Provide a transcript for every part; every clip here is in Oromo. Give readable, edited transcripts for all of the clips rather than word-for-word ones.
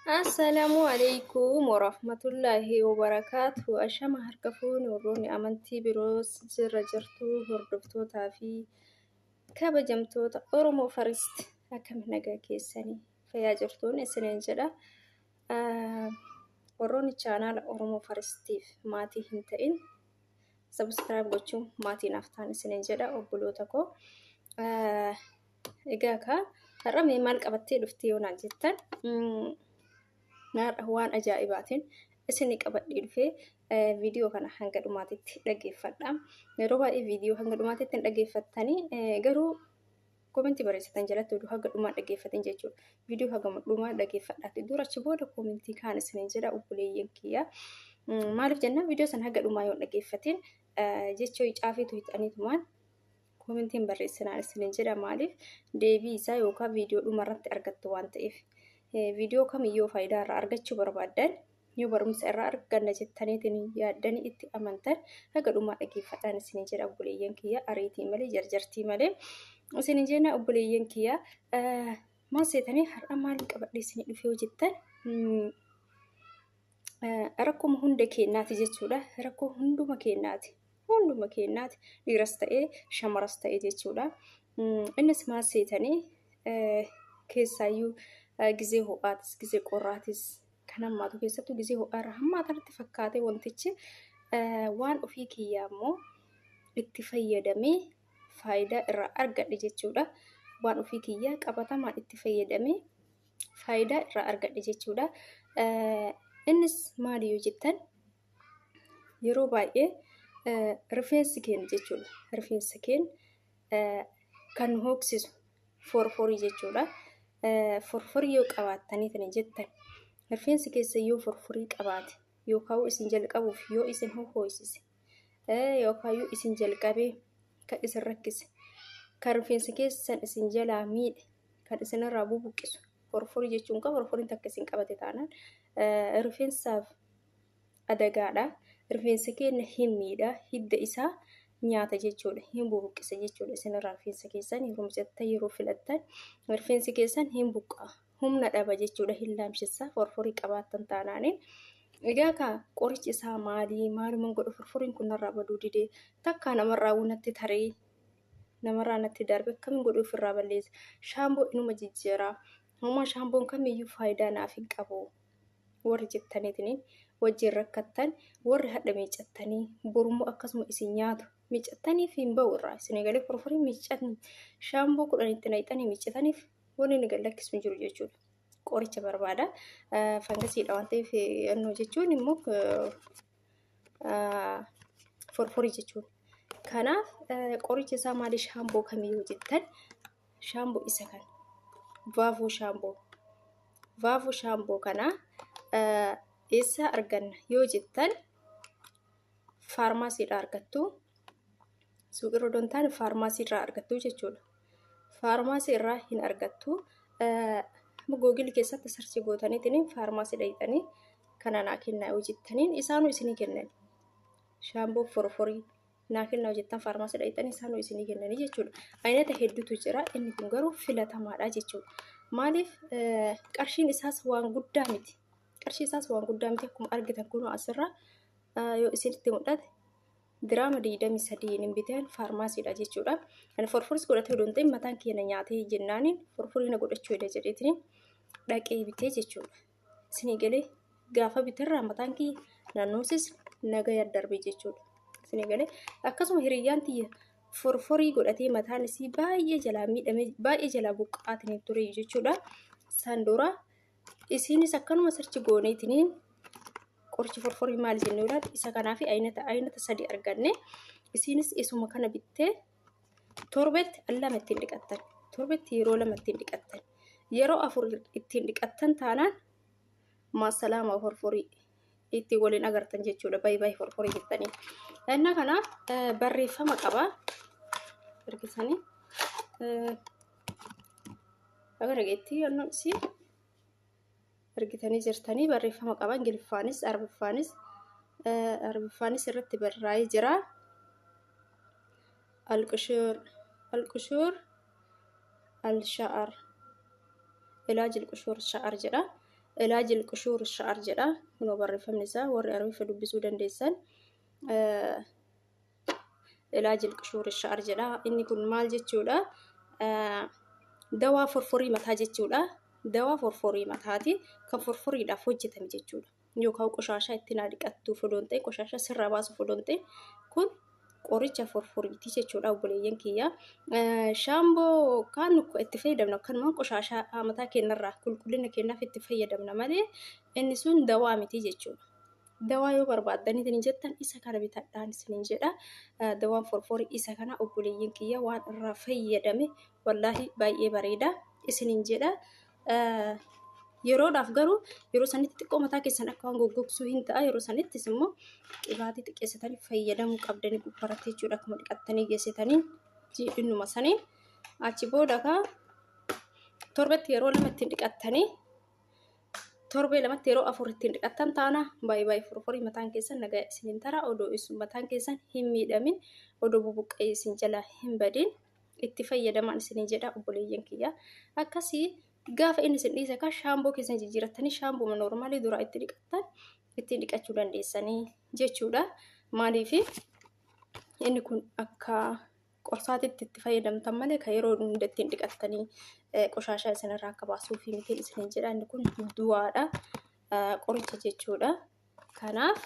Assalaamu alaikum warahmatullaahi wabarakaatu. Ashama harka fuune warroonni amantii biroos jirra jirtu hordoftootaa fi kabajamtoota Oromoo Farist akkam nagaa keessanii fayyaa jirtuun isiniin jedha. Warroonni chaanaala Oromoo Faristiif maatii hin ta'in subscribe gochuun maatii naaf ta'an isiniin jedha obboloota koo. Egaa kaa har'a mee maal qabattee dhuftee yoo naan jettan har'a waan ajaa'ibaatiin isinii qabadhee dhufee viidiyoo kana hanga dhumaatitti dhaggeeffadha. Yeroo baay'ee viidiyoo hanga dhumaatitti hin dhaggeeffattanii garuu koomentii barreessitan jalatti oduu haga dhumaa dhaggeeffatin jechuudha. Viidiyoo haga dhumaa dhaggeeffadhaati. Dura achi booda koomentii kaan isiniin jedha obboleeyyan kiyya. Maaliif jennaan viidiyoo sana haga dhumaa yoo hin dhaggeeffatin jechoo caafiitu hixaniitumaan koomentiin barreessinaan isiniin jedha. Maaliif deebii isaa yookaan viidiyoo dhumarratti argattu waan ta'eef. Viidiyoo kamiyyuu faayidaa irraa argachuu barbaaddan yoo barumsa irraa arganna jettaniitiin yaaddanii itti amantan haga dhumaa dhaggeeffadhaan isiniin jedha obboleeyyan kiyya ariitii malee jarjartii malee isiniin jenna obboleeyyan kiyya. Maal seetanii har'a maaliin qabadhee isinii dhufe yoo jettan rakkuma hunda keenyaati jechuudha. Rakkoo hunduma keenyaati. Hunduma keenyaati. Dhiiras ta'ee shamaras ta'ee jechuudha. Innis maal seetanii keessaayyuu gizee ho'aatis gizee qorraatis kan hammaatu keessattuu gizee ho'aarra hammaatanatti fakkaatee wantichi waan ofii kiyyaa immoo itti fayyadamee faayidaa irraa argadhe jechuudha. Waan ofii kiyyaa qabatamaan itti fayyadamee faayidaa irraa argadhe jechuudha. Innis maali yoo jettan yeroo baay'ee rifeensi keenya jechuudha. Rifeensi keenya kan nu hooksisu forforii jechuudha. Forforii yoo qabaattanii tani jettan rifeensi keessa yoo forforii qabaate yookaan isin jalqabuuf yoo isin hohoysise yookaan yoo isin jalqabee kan isin rakkise kan rifeensa keessan isin jalaa miidhe kan isinirraa bubuqqisu forforii jechuun kan forforiin takka isin qabate taanaan rifeensaaf adagaadha. Rifeensa keenya hin miidha. Hidda isaa nyaata jechuudha. Hin bubuqqisa jechuudha. Isinirraa rifeensa keessan yeroo miicattan yeroo filattan rifeensi keessan hin buqqa. Humna dhaba jechuudha. Hin laamshessa. Forforii qabaattan taanaani. Egaa kaa qorichi isaa maali? Maaluman godhu forforiin kun narraa baduu didee takkaa namarraa natti taree namarraa natti darbe akkamiin godhu ofirraa balleessa. Shaamboo inuma jijjiiraa. Homaa shaamboon kamiyyuu faayidaa naaf hin qabu. Warri jettaniitiin wajjin rakkattan warri hadha miiccattanii borummoo akkasuma isin nyaatu miiccattaniif hin ba'u irraa isin eegalee forforii miiccatni shaamboo 10 itti naqxanii miiccataniif wanni inni gad lakkisu hin jiru jechuudha. Qoricha barbaada. Fangasiidha waan ta'eef annoo jechuun immoo forforii jechuudha. Kanaaf qorichi isaa maali shaamboo kamiyyuu jettan shaamboo isa kana vaavoo shaamboo vaavoo shaamboo kana eessaa arganna yoo jettan faarmaasiidhaa argattu. Suuqirra odoo hin taane faarmaasii irraa argattu jechuudha. Faarmaasii irraa hin argattu. Googilii keessatti sarchii gootaniitiin faarmaasii dhaqxanii kana naa kennaa yoo jettaniin isaanuu isinii kennan. Shaamboo forforii naa kennaa yoo jettan faarmaasii dhaqxanii isaanuu isinii kennanii jechuudha. Aynata hedduutu jira inni kun garuu filatamaadha jechuudha. Maaliif qarshiin isaas waan guddaa miti. Qarshii isaas waan guddaa miti akkuma argitan kunoo asirra yoo isinitti mul'ate diraama 23 hin biteen faarmaasiidha jechuudha. Ani forforis godhatee odoo hin ta'in mataan kiyya na nyaatee jennaaniin forforii na godhachuu heda jedheetiin dhaqee bitee jechuudha. Isinii galee gaafa biterraa mataan kiyya naannoosis nagaya darbe jechuudha. Isinii galee akkasuma hiriyyaan tiyya forforii godhatee mataan isii baay'ee jalaa miidhame baay'ee jalaa buqqaatiin ture jechuudha. San dura isiinis akkanuma sirchi gooneetiniin qorichi forforii maali jennee ilaalle isa kanaa fi aynata aynata sadi arganne isiinis isuma kana bittee torbetti al lama ittiin dhiqattan torbetti yeroo lama ittiin dhiqattan yeroo afur ittiin dhiqattan taanaan maasalaama forforii ittiin waliin agartan jechuudha bay bay forforii jettanii. Innaa kana barreeffama qaba ergisanii akka dhageettii annoon isii argitanii jirtanii barreeffama qaba Ingiliffaanis Arabiffaanis Arabiffaanis irratti barraa'ee jira. Alqushuur Alqushuur Alsha'ar Ilaaj Alqushuur Sha'ar jedha. Ilaajil qushuur sha'ar jedha. Kunoo barreeffamni isaa warri Arabiffaa dubbisuu dandeessan. Ilaajil qushuur sha'ar jedha. Inni kun maal jechuudha? Dawaa forforii mataa jechuudha. Dawaa forforii mataati. Kan forforiidhaaf hojjetame jechuudha. Yookaan qoshaashaa ittiin dhiqattuuf odoo hin ta'in, qoshaashaa sirraa baasuuf odoo hin ta'in, kun qoricha forforiiti jechuudha obboleeyyan kiyya. Shaamboo kaan itti fayyadamna akkanumaan qoshaashaa mataa keenyarraa qulqullina keenyaaf itti fayyadamna malee inni sun dawaa miti jechuudha. Dawaa yoo barbaaddanii isin jettan isa kana bitadhaan isiniin jedha. Dawaan forforii isa kana obboleeyyan kiyya, waan irraa fayyadame wallaahi baay'ee bareeda isiniin jedha. Yeroodhaaf garuu yeroo sanitti xiqqoo mataa keessan akka waan goggogsuu hin ta'a. Yeroo sanittis immoo qibaatii xiqqeessitanii fayyadamuu qabdanii gubbaratti jechuudha. Akkuma dhiqattanii geessitanii jiidhinuma saniin achi booda kaa torbetti yeroo 2 ittiin dhiqattanii, torbee 2tti yeroo 4 ittiin dhiqattan taana baay'ee baay'ee forforii mataan keessan nagaa isiniin tara. Odoo isin mataan keessan hin miidhamin, odoo bubuqqee isin jalaa hin badin itti fayyadamaan isiniin jedha obboleeyyan kiyya. Akkasii gaafa inni isin dhiise kan shaamboo keessan jijjiirattanii shaamboo noormaalii duraa itti dhiqattan ittiin dhiqachuu dandeessanii jechuudha. Maaliif inni kun akka qorsaatitti itti fayyadamtan malee kan yeroo hunda ittiin dhiqattanii qoshaashaa isinirraa akka baasuuf miti isiniin jedha. Inni kun du'aadha. Qoricha jechuudha. Kanaaf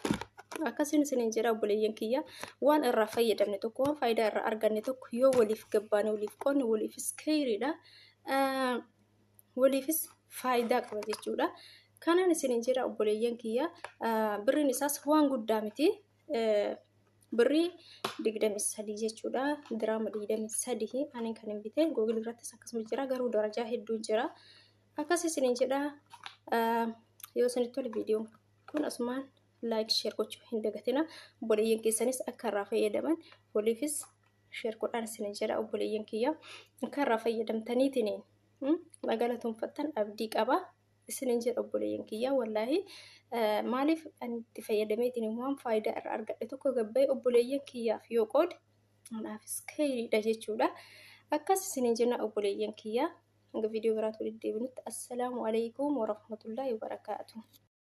akkasiin isiniin jedha obboleeyyan kiyya, waan irraa fayyadamne tokko, waan faayidaa irraa arganne tokko yoo waliif gabbaane, waliif qoonne, waliifis keeyriidha. Waliifis faayidaa qaba jechuudha. Kanaan isiniin jedha obboleeyyan kiyya, birriin isaas waan guddaa miti. Birrii 23 jechuudha. Diraama 23 ani kan hin bite. Google irrattis akkasuma jira, garuu darajaa hedduun jira. Akkas isiniin jedha. Yoo isinitti tole viidiyoon kun asumaan like, share gochuu hin dagatina. Obboleeyyan keessanis akka irraa fayyadaman waliifis share godhaan isiniin jedha obboleeyyan kiyya. Akka irraa fayyadamtaniitiin galatoonfattan abdii qaba isiniin jedha obboleeyyan kiyya. Wallaahi maaliif ani itti fayyadameetiin waan faayidaa irraa argadhe tokko gabbayee obboleeyyan kiyyaaf yoo qoode anaafis keeyriidha jechuudha. Akkas isiniin jenna obboleeyyan kiyya. Hanga viidiyoo biraatti walitti deebinutti, assalaamu alaikum warahmatullaahi wabarakaatu.